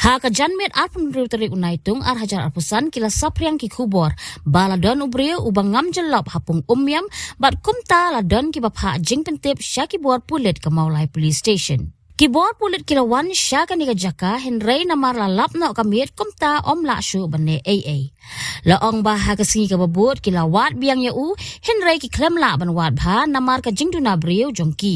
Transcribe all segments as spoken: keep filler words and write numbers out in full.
Ha ka janmiet arphew hynriew tarik u Naitung ar hajar arphew san ki la saphriang ki khubor ba la don u briew uba ngam jyllop ha pung Umiam bad kumta la don kiba phah jingpyntip sha ki bor pulit ka Mawlai Police Station. Ki bor pulit ki la wan sha kane ka jaka hynrei namar la lap noh ka miet kumta ym lah shuh ban leh ei ei. La ong ba ha ka sngi kaba bud ki la wad biang ïa u hynrei ki khlem lah ban wad bha namar ka jingduna briew jong ki.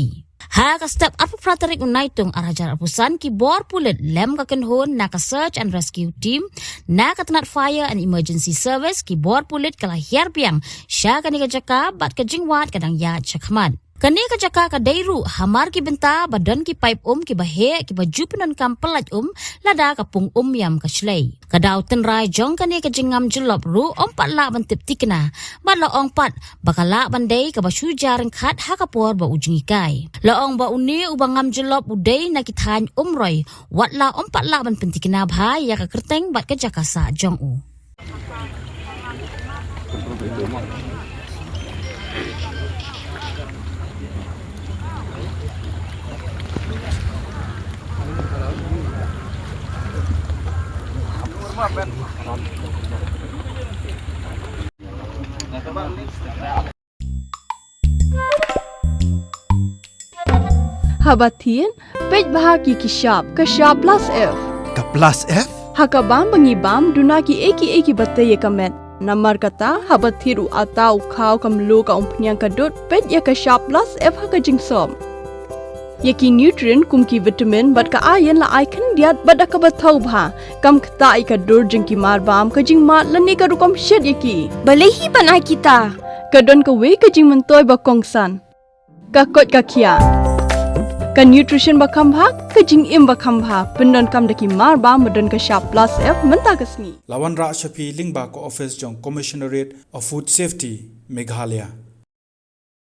Ha ka step arphew phra tarik u Naitung ar hajar arphew san ki bor pulit lem ka kynhun na ka search and rescue team na ka tnat fire and emergency service ki bor pulit ka la hiar biang sha kane ka jaka bad ka jingwad ka dang ïaid shakhmat. Kane ka jaka ka dei ruh hamar ki bynta ba don ki paip um kiba heh kiba ju pyndonkam pyllait um lada ka pung Umiam ka shlei. Ka daw tynrai jong kane ka jingngam jyllop ruh ym pat lah ban tip tikna bad la ong pat ba ka lah ban dei kaba shu jia ryngkhat ha ka por ba u jngi kai. La ong ba une uba ngam jyllop u dei na ki thaiñ Umroi wat la ym pat lah ban pyntikna bha ïa ka kyrteng bad ka jaka sah jong u. Haba thied, peit bha ki ki shap, ka shap plus F. Ka plus F? Ha ka bam ba ngi bam, duna ki ei ki ei kiba tei ïa ka met. Namar kata, haba thied u atta u khaw ka mluh ka umphniang ka dud, peit ïa ka shap plus F ha ka jingsop. Ïa ki nutrient kum ki vitamin bad ka iron la ai khyndiat bad da kaba thaw bha. Kam ktah ïa ka dur jong ki marbam, ka jingmad lane ka rukom shet ïa ki. Balei hi ban ai kita? Ka don kawei ka jingmyntoi ba kongsan. Ka koit ka khiah. Ka nutrition ba kham bha, ka jingim ba kham bha. Pyndonkam da ki marbam ba don ka shap plus F mynta ka sngi. La wanrah sha phi lyngba ka office jong Commissionerate of Food Safety, Meghalaya.